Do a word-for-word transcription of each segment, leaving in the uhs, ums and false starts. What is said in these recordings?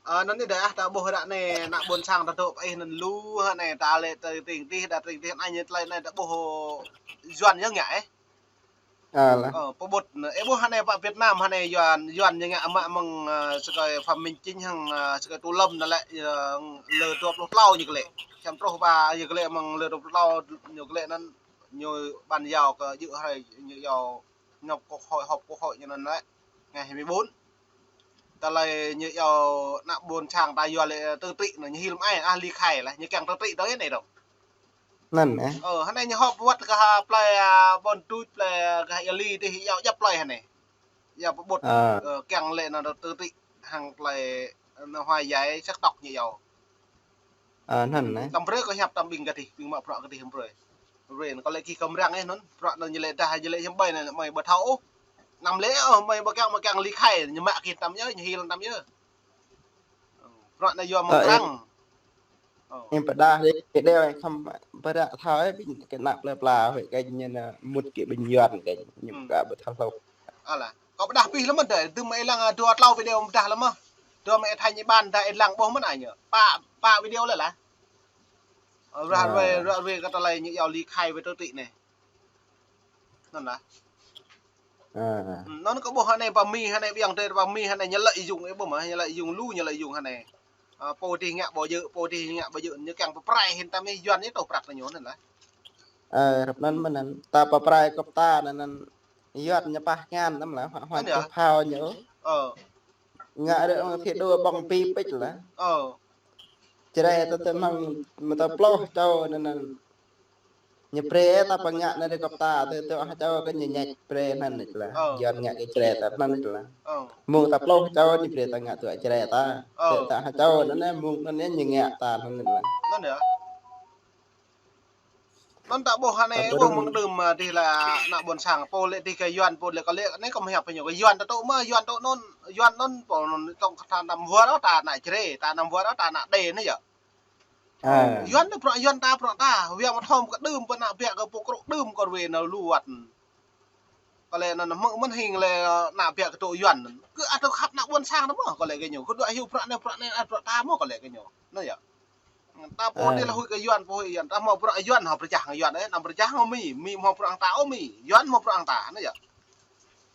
Ơ, anŭn anai dah, ta ƀuh ră anai, ană ƀôn sang ta dŏ pơ ih anŭn lu, hă anai, ta lĕ tơ tring tih, đa tring tih, anai ñu tơlơi anai ta ƀuh Yuan yơh ngă, ơ. Alah. Ơ, pơƀut, ơ, ih ƀuh hă anai pơ Việt Nam hă anai Yuan, Yuan ñu ngă mă mơ̆ng, ơ, sơkơi Phạm Minh Chính hăng, ơ, sơkơi Tô Lâm anŭn lĕ, ơ, lơ dua pluh klâo ñu kơ lĕ. Čăm truh ba ñu kơ lĕ mơ̆ng lơ dua pluh klâo ñu kơ lĕ anŭn ñu bàn giao kơ djơ̆ hrơi ñu yua họp quốc hội, họp quốc hội ñu anŭn lĕ. Ngày hai mươi bốn. Tơlơi ñu yua ană ƀôn sang ta yua lĕ tơ tring anŭn ñu hil mă ai, ah, ly khai lah, ñu kiăng tơ tring tơ anai dong. Anŭn, ơ. Ơ, hă anai ñu họp wơ̆t kơ ha plơi, a, Ƀôn Tuč, plơi, a, kơ ha Ia Li tih, yua djŏp plơi hă anai. Yua pơƀut, ơ, kiăng lĕ anŭn tơ tring hăng plơi, anŭn Hua Yai săk tŏk ñu yua. Ơ, anŭn anai. Tăm brơi kơ hiăp tăm ƀing gah tih, ƀing mă bruă gah tih tăm brơi. Ren, kâo lĕ kih kơ mơrăng ih anŭn, bruă anŭn ñu lĕ dah, ñu lĕ hiư̆m ƀai anŭn, mơi ƀu thâo ôh. Anăm lĕ ôh, mơi ƀu kiăng, mơi kiăng ly khai, ñu mă kih tăm yơh, ñu hil tăm yơh. Bruă anai yua mơ̆ng arăng. Ơ. Ih pơdah dih, kơ đeo ih khŏm pơdah thâo ih, ƀing kơ ană plơi pla, huĭ kơ ñu anŭn mŭt kơ ƀing Yuan kơ ñu, ñu ƀu kơ ƀu thâo hlâo. Alah, kâo pơdah pih lơ̆m mơ̆n dah, dŭm ih lăng, a, dua klâo video pơdah lơ̆m mơ̆n. Dua mă ih Thanh Nhị Bản dah ih lăng ƀuh mơ̆n anai ñu. Pă, pă video lĕ lah. Ơ, ră ruai, ră ruai kơ tơlơi ñu yua ly khai wơ̆t tơ tring anai. Anŭn lah. Ơ. Anŭn kâo ƀuh hă anai pơ Mi hă anai, ƀing tơ pơ Mi hă anai ñu lợi dụng ih ƀuh mơ̆, ñu lợi dụng lu, ñu lợi dụng hă anai. Ơ, pô dih ngă ƀu djơ̆, pô dih ngă ƀu djơ̆, ñu kiăng pơprai hĭn tăm ih Yuan ñu tŏ prăk kơ ñu anŭn lah. Ơ, rơ̆p anŭn mơ̆n anŭn. Ta pơprai kŏp ta anŭn anŭn Yuan ñu pah ngăn tăm lah, hua, hua anŭn yơh. Kơ phao ñu. Ơ. Ngă rơ̆ mơ̆ng thĭ đô ƀơ̆ng pi pĭč lah. Ơ. Jrai ta tơ mơ̆ng mơta pluh čô anŭn anŭn. Ñu brơi ta pơngă anŭn rơ̆ kŏp ta, tơ tơ ha čô kơ ñu ñĕč brơi anŭn anŭn lah. Ơ. Yuan ngă kơ Jrai ta anŭn anŭn lah. Ơ. Mơ̆ng ta pluh čô ñu brơi ta ngă tơ Jrai ta. Ơ. Tơ ta ha čô anŭn anŭn mơ̆ng anŭn anŭn ñu ngă ta anŭn anŭn lah. Anŭn yơh. Anŭn ta ƀuh hă anai, ƀuh mơ̆ng đưm, a, dih lah ană ƀôn sang, pô lĕ dih kơ Yuan, pô lĕ kơ lĕ, anai kâo mơhiăp kơ ñu, kơ Yuan ta tŏ mơ̆, Yuan tŏ anŭn, Yuan anŭn, pô anŭn tŏng kơ ta anăm wơr ôh, ta ană Jrai, ta anăm wơr ôh, ta ană Đê anai yơh. Ơ. Yuan anŭn bruă Yuan ta, bruă ta, wơ̆t mơ̆ thâo kơ đưm, pơ ană biă kơ pô krŭ đưm kơ wơ̆t anŭn lu wơ̆t. Kơ lĕ anŭn mơ̆ng mơ̆n hing lĕ ană biă kơ tŏ Yuan. Kơ ăt khăp ană ƀôn sang ta mơ̆, kơ lĕ kơ ñu, kơ dŏ hyu bruă anai, bruă anai, ăt bruă ta mơ̆, kơ lĕ kơ ñu. Anŭn yơh. Ta pô dih lah huĭ kơ Yuan, pô huĭ Yuan. Ta hmâo bruă Yuan, hmâo pơrơjah hăng Yuan, ơ, anăm pơrơjah hăng Mi, Mi hmâo bruă hăng ta, ơ Mi, Yuan hmâo bruă hăng ta, anŭn yơh.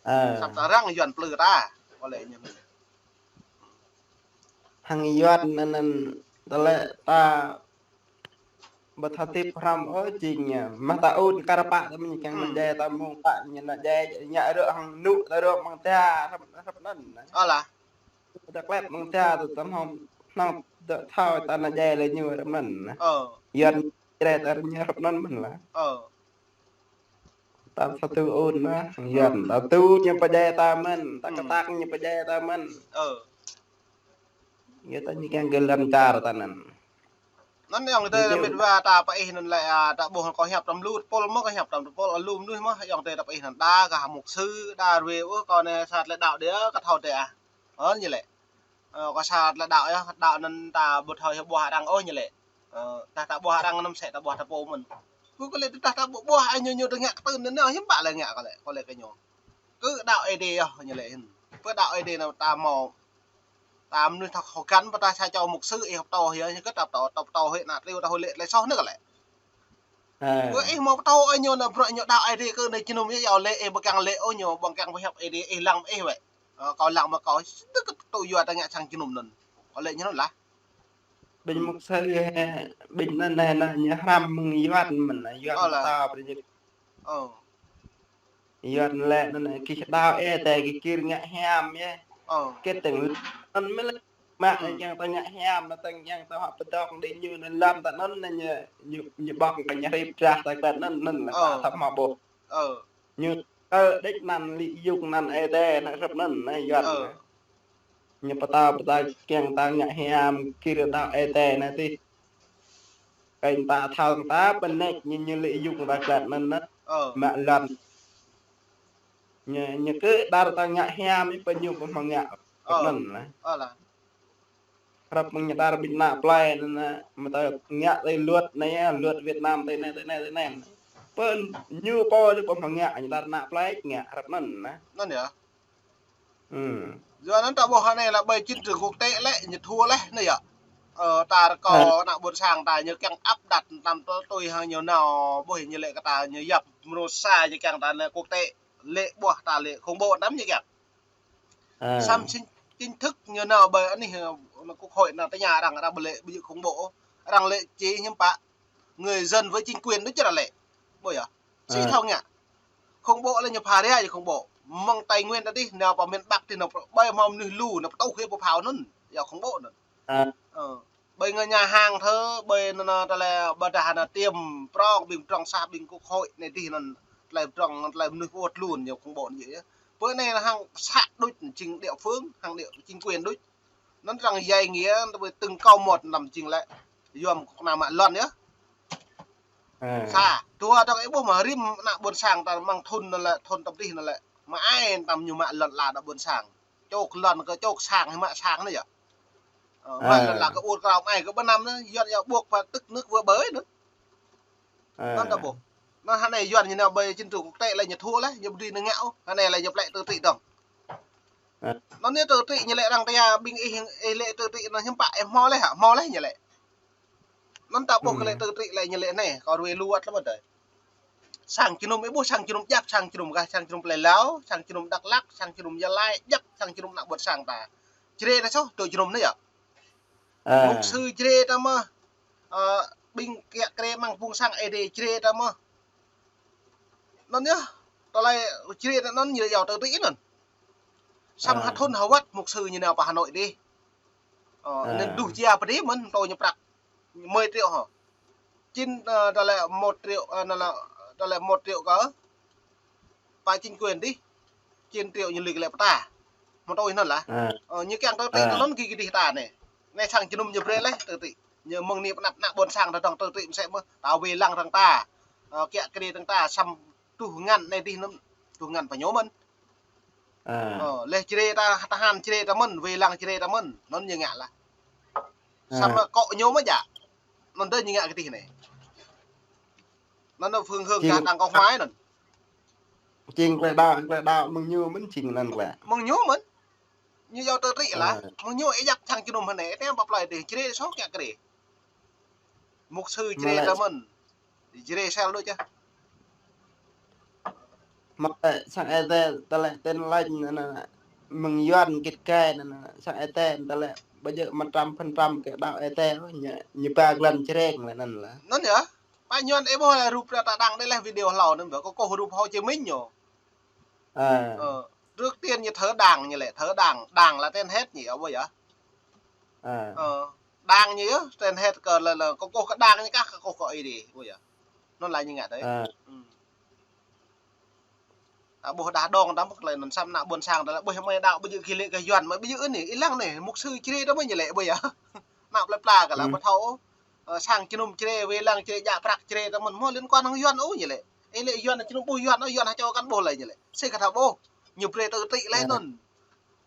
Ơ. Săp ta răng Yuan plư ta, kơ lĕ ñu. Hăng Yuan anŭn anŭn, tơlơi ta ƀu thâo tip hrăm ôh jing, ơ, mă ta ŭn kar pă ta mơ̆n kiăng anŭn djai ta mơ̆ng pă ñu anŭn djai, ngă rơ̆ hăng anŭn ta rơ̆ mơ̆ng ta hrăm, hrăm anŭn. Alah. Ta klep mơ̆ng ta tơ tăm hŏm hnang tơ thâo ta anŭn djai lĕ ñu hrăm anŭn. Ơ. Yuan Jrai ta ñu hrăm anŭn mơ̆n lah. Ơ. Ta sa tŭ ŭn mơ̆, Yuan ta tŭ ñu pơdjai ta mơ̆n, ta kơtang ñu pơdjai ta mơ̆n. Ơ. Yua ta ñu kiăng kơ lăm čar ta anŭn. Anŭn yơh, tơ mĭt wa ta pơ ih anŭn lĕ, a, ta ƀuh kâo hiăp tăm lu tơpul mơ̆, kâo hiăp tăm tơpul, a, lu mơnuih mơ̆, yơh tơ ta pơ ih anŭn đa kơ mục sư, đa rue, ơ, kâo anai sa tơlơi đaŏ dih, ơ, kâo thâo dih, a. Ơ, ñu lĕ. Ơ, kâo sa tơlơi đaŏ yơh, đaŏ anŭn ta ƀu thâo hyu ƀuah arăng ôh ñu lĕ. Ơ, tah ta ƀuah arăng anŭn mơsĕ ta ƀuah ta pô mơ̆n. Kơ, kơ lĕ tah ta ƀuah, ƀuah ai ñu, ñu tơ ngă kơ tơ̆n anŭn, hiư̆m pă lĕ ngă kơ lĕ, kơ lĕ kơ ñu. Kơ đaŏ Ơi Adai yơh ñu lĕ hĭn. Pơ đaŏ Ơi Adai anŭn ta hmâo. Ta mơnuih thâo khŏ găn pơ ta sa čô mục sư ih hơp tơ hyu, ñu kơ ta pơtô, ta pơtô hĭ ană triu ta hyu lĕ, lĕ soh anŭn kơ lĕ. Ơ. Kơ ih hmâo pơtô ơi ñu anŭn bruă ñu đaŏ Ơi Adai kơ anai jơnum yơh, yua lĕ ih ƀu kiăng lĕ ôh ñu, ƀu kiăng pơhiăp Ơi Adai, ih lăng mơ̆ ih wơ̆t. Ơ, kâo lăng mơ̆ kâo, tơ kơ tŭ yua ta ngă sang jơnum anŭn. Kơ lĕ ñu anŭn lah. Ƀing mục sư, ƀing anŭn anai, anŭn ñu hrăm mơ̆ng Yuan mơ̆n, Yuan ta ƀing ñu. Ơ. Yuan lĕ anŭn anai, kih đaŏ ih tơ kih kir ngă hiam yơh. Ơ. Kơ tơ̆ng anŭn mơ̆ lĕ mă kiăng ta ngă hiam, anŭn tơ̆ng kiăng ta hŏk pơdŏng đĭ ñu anŭn lăm ta anŭn anai ñu, ñu, ñu ƀơ̆ng kơ ñu hrip drah ta kơ anŭn, anŭn lĕ ta thâo hmâo ƀuh. Ơ. Ñu kơ đĕč anŭn lĭ yŭk anŭn Ơi Adai anŭn hrăp anŭn anai Yuan. Ơ. Ñu pơtô, pơtô kiăng ta ngă hiam, kir đaŏ Ơi Adai anai tih. Kơ ta thâo ta pơnĕč ñu, ñu lĭ yŭk ta kơ anŭn anŭn. Ơ. Mă lăm. Ñu, ñu kơ đar ta ngă hiam, ih pơ ñu pơhmăng ngă. Ơ. Anŭn lah. Ơ lah. Hrăp mơ̆ng ñu đar ƀing ană plơi anŭn, mơ̆ ta ngă tui luật anai, luật Việt Nam tui anai, tui anai, tui anai. Pơ ñu pô ñu pơhmăng ngă, ñu đar ană plơi ngă hrăp anŭn. Anŭn yơh. Ơ. Yua anŭn ta ƀuh hơnai lĕ ƀơi chiến trường quốc tế lĕ ñu thua lĕ anai yơh. Ơ, ta rơkâo ană ƀôn sang ta ñu kiăng áp đặt tăm tơ tui hăng ñu nao ƀuh ñu lĕ kơ ta ñu yap mrô sa ñu kiăng ta anai quốc tế lĕ ƀuh ta lĕ khủng bố tăm ñu kiăng. Samơ̆ chính, chính thức ñu nao ƀơi anih, ơ, quốc hội nao tơña arăng, arăng ƀu lĕ ƀu djơ̆ khủng bố. Arăng lĕ chỉ hiam pă người dân với chính quyền đôč čar lĕ. Ƀuh yơh. Sĭ thâo ngă. Khủng bố lĕ ñu pha ria khủng bố. Mơ̆ng Tây Nguyên ta dih, nao pơ miền Bắc dih nao ƀơi hmâo mơnuih lu, nao pơtŭ khê pơphao anŭn. Yua khủng bố anŭn. Ơ. Ƀơi ngơ nhà hàng thơ, ƀơi anŭn, anŭn, tơlơi ƀôdah anŭn tiêm prong, ƀing prong sah, ƀing quốc hội anai dih anŭn, tơlơi prong, tơlơi mơnuih pơwơ̆t lu, yua khủng bố anŭn yơh. Ƀơi anai hăng sat đôč chính địa phương, hăng địa chính quyền đôč. Anŭn arăng djai ngia, anŭn ƀơi từng câu một năm chính lĕ. Yua mơ̆ kơnang mă lŏn yơh. Sa, dua dong ih ƀuh mơ̆ rĭm ană ƀôn sang ta mơ̆ng thun anŭn lĕ, thun tăm dih anŭn lĕ. Mă ai tăm ñu mă lŏn la ană ƀôn sang. Čŏk lŏn kơ čŏk sang, mă sang anŭn yơh. Ơ, mă lŏn la kơ ur krao mă ai kơ ƀơ năm anŭn, Yuan yơh ƀuh pơ tức nước vỡ bờ anŭn. Anŭn ta ƀuh. Anŭn hơnai Yuan ñu nao ƀơi chiến trường quốc tế lĕ ñu thua lĕ, ñu ƀu dưi nao ngă ôh, hơnai lĕ ñu plĕ tự trị dong. Anŭn ñu tự trị ñu lĕ arăng ta ƀing ih, ih lĕ tự trị anŭn hiam pă ih hmâo lĕ hă, hmâo lĕ ñu lĕ. Anŭn ta ƀuh kơ lĕ tự trị lĕ ñu lĕ anai, kơ ruai lu wơ̆t lăm adơi. Sang jơnum ih ƀuh sang jơnum djăp, sang jơnum gah, sang jơnum plơi Lao, sang jơnum Dak Lak, sang jơnum Gia Lai, djăp sang jơnum ană ƀôn sang ta. Jre ta soh, tơ jơnum anai yơh. Mục sư jre ta mơ̆, ơ, ƀing kiă kriê mơ̆ng phung sang Ơi Adai jre ta mơ̆. Anŭn yơh, tơlơi jre ta anŭn ñu yua tơ tui anŭn. Samơ̆ hơthun hơwăt mục sư ñu nao pơ Hà Nội dih. Ơ, anŭn duh jia pơ dih mơ̆n, tơ ñu prăk. Mười triệu hă? Chín, ơ, tơlơi một triệu, ơ, anŭn lĕ, tơlơi một triệu kơ pơ chính quyền dih. Chín triệu ñu lui kơ lĕ pơta. Mơ̆ tui anŭn lah. Ơ, ñu kiăng tự trị anŭn kơ kơ dih ta anai. Anai sang jơnum ñu brơi lĕ tự trị. Ñu mơ̆ng anai pơ anăp ană ƀôn sang ta dong tự trị mơsĕ mơ̆. Ta wai lăng arăng ta. Ơ, kiă kriê arăng ta samơ̆ duh ngăn anai dih anŭn. Duh ngăn pơ ñu mơ̆n. Ơ, lĕ jre ta, tơhan jre ta mơ̆n, wai lăng jre ta mơ̆n. Anŭn ñu ngă lah. Samơ̆ kơ ñu mơ̆ djă. Anŭn dơ̆ ñu ngă kơ dih anai. Anŭn, anŭn phương hướng ta đang có hoài anŭn. Jing klĕ đaŏ, klĕ đaŏ mơ̆ng ñu mơ̆n jing anŭn klĕ. Mơ̆ng ñu mơ̆n. Ñu yua tơ tui lah. Mơ̆ng ñu ih djăp sang jơnum hơnai, ih tơña pơ plơi dih, jre soh kiă kriê. Mục sư jre ta mơ̆n. Jre sel đôč yơh. Mă lĕ sang Ơi Adai, tơlơi tin lành anŭn, mơ̆ng Yuan kĭt gai anŭn, sang Ơi Adai, tơlơi ƀu djơ̆ một trăm phần trăm kơ đaŏ Ơi Adai, ñu, ñu ba glan jreng lĕ anŭn lah. Anŭn yơh. Pă Yuan ih ƀuh lĕ rup ta đang dih lĕ video hlâo anŭn ƀă, kơ kơ rup Hồ Chí Minh ñu. Ơ, trước tiên ñu thờ đảng ñu lĕ, thờ đảng, đảng là trên hết ñu yơh, ƀuh yơh. Ơ, đảng ñu yơh, trên hết kơ lĕ, lĕ, kơ kơ kơ đảng ñu kah, kơ kơ kơ Ơi Adai, ƀuh yơh. Anŭn lah ñu ngă dơi. Ta ƀuh đah dong tăm pơk lĕ anŭn samơ̆ ană ƀôn sang ta lĕ, ƀuh mơi đaŏ ƀu djơ̆ kơ lĕ kơ Yuan mơi ƀu djơ̆ anai, ih lăng anai, mục sư jre ta mơ̆ ñu lĕ, ƀuh yơh. Ană plơi pla kơ lah ƀu thâo. Ơ, sang jơnum jre, wai lăng jre, djă prăk jre ta mơ̆n, mơ̆ liên quan hăng Yuan ôh ñu lĕ. Ih lĕ Yuan, jơnum ƀuh Yuan ôh, Yuan hơčâo kăn ƀuh lĕ ñu lĕ. Sĭ kơ ta ƀuh, ñu brơi tự trị lĕ anŭn.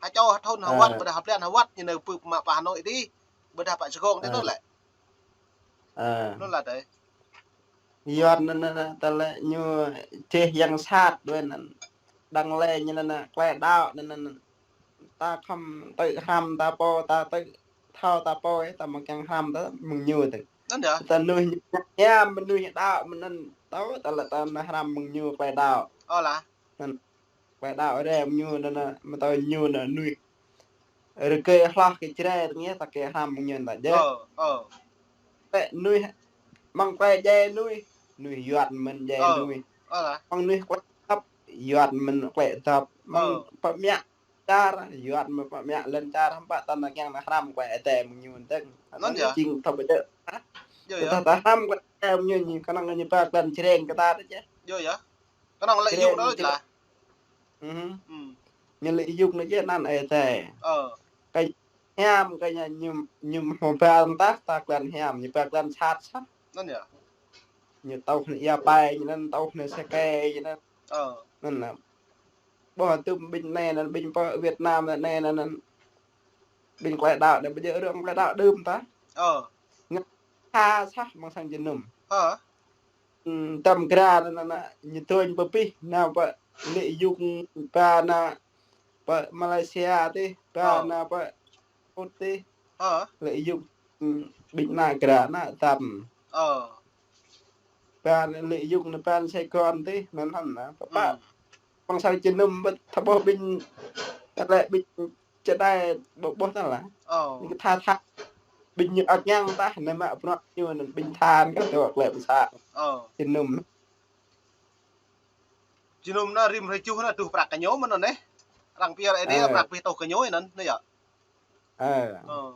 Hơčâo hơthun hơwăt, ƀôdah hơblan hơwăt, ñu nao pơ mă pơ Hà Nội dih. Ƀôdah pơ Sài Gòn dih anŭn lĕ. Anŭn lah dơi. Yuan anŭn, anŭn, anŭn, tơlơi ñu čih yang sat đuaĭ anŭn. Đang lĕ ñu anŭn, anŭn, klĕ đaŏ anŭn, anŭn, anŭn. Ta khŏm tui hrăm ta pô, ta tui thâo ta pô, ơ, ta mă kiăng hrăm ta mơ̆ng ñu dih. Anŭn yơh. Ta mơnuih ñu hiam, mơnuih đaŏ, mơ̆n anŭn tơ, tơlơi ta nao hrăm mơ̆ng ñu klĕ đaŏ. Ơ lah. Anŭn. Klĕ đaŏ rem ñu anŭn, anŭn, mơ̆ tơ ñu anŭn mơnuih. Rơgơi hloh kơ jre tơngia ta kơ hrăm mơ̆ng ñu ta djơ̆. Ơ, ơ. Tơ mơnuih, mơ̆ng klĕ djai mơnuih, mơnuih Yuan mơ̆n djai mơnuih. Ơ lah. Mơ̆ng mơnuih klĕ dŏp, Yuan mơ̆n klĕ dŏp. Mơ̆ng pơmia čar, Yuan mơ̆n pơmia lŏn čar, hăm pă ta nao kiăng nao hrăm klĕ Ơi Adai mơ̆ng ñu tơ̆ng. Anŭn yơh. Jing thâo ƀu djơ̆. Yơh, yơh. Ta, ta hrăm klĕ Ơi Adai mơ̆ng ñu, ñu kơnơ̆ng ñu ba glan jreng kơ ta dih yơh. Yơh, yơh. Kơnơ̆ng lĕ yŭk đôč lah. Ñu lĕ yŭk anŭn yơh anăn Ơi Adai. Ơ. Kơ hiam, kơ ñu, ñu, ñu hmâo ba tah, ta glan hiam, ñu ba glan sat sah. Anŭn yơh. Ñu tŭ anŭn ia pai, ñu anŭn tŭ anŭn sake, ñu anŭn. Ơ. Anŭn lah. Ƀuh tŭm ƀing anai anŭn, ƀing pơ Việt Nam anai anŭn, anŭn. Ƀing klĕ đaŏ anai, ƀu djơ̆ rơ̆ng klĕ đaŏ đưm tah. Ơ. Ngă ha sah mơ̆ng sang jơnum. Ơ. Ơ, tăm kra anŭn, anŭn, anŭn, ñu tơñ pơpih, nao pơ lĕ yŭk ba anŭn, pơ Malaysia tih, pơ Ơ. Anai pơ Út tih. Ơ. Lĕ yŭk, ƀing ană gra ană tăm. Ơ. Pơ anai lĕ yŭk anai pơ Sài Gòn tih, anŭn hăn anai. Pơpă. Ƀing sang jơnum ƀu thâo ƀuh ƀing, lĕ ƀing čơđai ƀu ƀuh tơl lah. Ơ. Ñu kơ tha tha. Ƀing ñu ăt ñang tah, anai mă bruă ñu anŭn ƀing than kơ tơlơi ƀu sa. Ơ. Jơnum. Jơnum anai rĭm hrơi tơjuh anai truh prăk kơ ñu mơ̆n anŭn neh. Arăng pơyơr ai đê prăk pih tuh kơ ñu anŭn, anai yơh. Ơ. Ơ.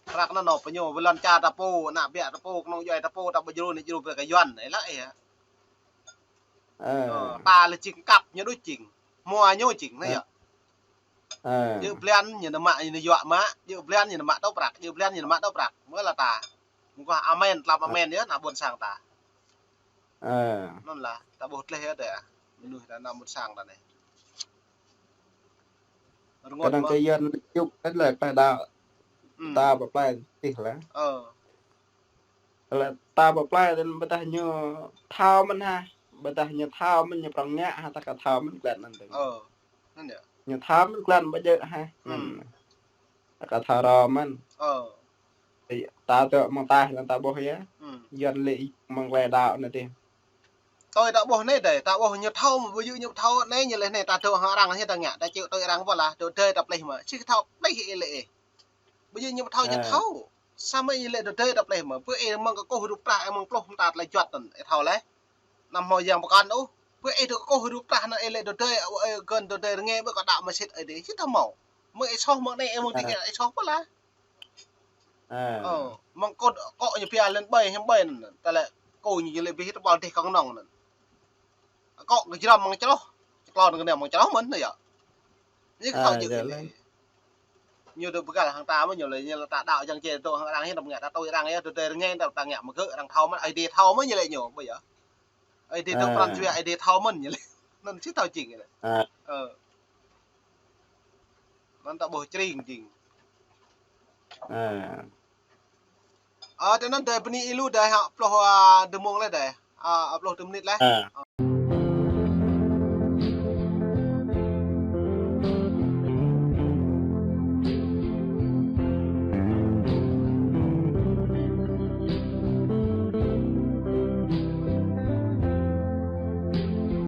Prăk anŭn nao pơ ñu, ƀơi lŏn čar ta pô, ană ƀiă ta pô, kơnung djuai ta pô, ta ƀu djru anai djru brơi kơ Yuan, anai lah ih. Ơ. Ơ, ta lĕ jing kăp ñu đôč jing. Hmua ñu jing, anai yơh. Ơ. Djơ̆ blan ñu anai mă, ñu anai yuă mă, djơ̆ blan ñu anai mă tŏ prăk, djơ̆ blan ñu anai mă tŏ prăk. Mơ̆ lah ta. Mơguah amen, tlam amen yơh, ană ƀôn sang ta. Ơ. Anŭn lah, ta ƀuh tleh yơh dêh. Mơnuih ta ană ƀôn sang ta anai. Rơngot kơnơ̆ng mơ̆. Kơ Yuan yŭk tơl lah pơđao. Hmm. Ta pơplai tih lah. Ơ. Lĕ ta pơplai tơl ƀôdah ñu thâo mơ̆n hă. Ƀôdah ñu thâo mơ̆n ñu prŏng ngă hă, ta ka thâo mơ̆n glan anŭn tơl. Ơ. Anŭn yơh. Ñu thâo mơ̆n glan ƀu djơ̆ hă. Hmm. Anŭn. Ta ka thâo rô mơ̆n. Ơ. Ih, ta tơ mơ̆ng taih lăng ta ƀuh yơh. Hmm. Yuan lĕ mơ̆ng lĕ đao anai tih. Tui ta ƀuh anai dêh, ta ƀuh ñu thâo mơ̆ ƀu djơ̆ ñu thâo anai ñu lĕ anai ta tơ hăng arăng hĭ ta ngă, ta čơ̆ tui arăng ƀu lah, tơ dơi ta plih mơ̆. Sĭ thâo plih ih lĕ ih. Ƀu djơ̆ ñu thâo ñu thâo. Samơ̆ ih lĕ tơ dơi ta plih mơ̆. Pơ ih mơ̆ng kơ kôh rup prah, ih mơ̆ng pluh mơta tơlơi juăt anŭn, ih thâo leh. Anăm hmâo yang pơkŏn ôh. Pơ ih tơ kôh rup prah anŭn ih lĕ tơ dơi, ơ, ih gơ̆n tơ dơi rơngai ƀơi kơ đao mơsĭt ih dêh. Sĭ thâo hmâo. Mơ̆ ih soh mơ̆ng anai ih mơ̆ng tih ih soh ƀu lah. Ơ, mơ̆ng kŏ, kŏ ñu pia lĕ ƀai, hiam ƀai anŭn. Ta lĕ kŏ ñu lĕ bih tơpal dih kơnơ̆ng anŭn. Kŏ kơ jrăm mơ̆ng čroh. Čơklon kơ anai mơ̆ng čroh mơ̆n anai yơh. Ñu kơ thâo djơ̆ leh. Ñu dŏ bơgăl hăng ta mơ̆ ñu lĕ, ñu lĕ ta đao jăng čê dŏ hăng arăng hĭ, ta ngă ta tui arăng yơh, tơ dơi rơngai ta ngă mơ̆ gơ̆ arăng thâo mơ̆n, ai đê thâo mơ̆ ñu lĕ ñu, ƀu yơh. Ai đê tơ pran jua, ai đê thâo mơ̆n ñu lĕ. Anŭn sĭ thâo jing lĕ. Ơ. Anŭn ta ƀuh čring jing. Ơ, tơ anŭn dêh bơni ih lu dêh hă, pluh, a, dơmông leh dêh. A, pluh dơmông leh.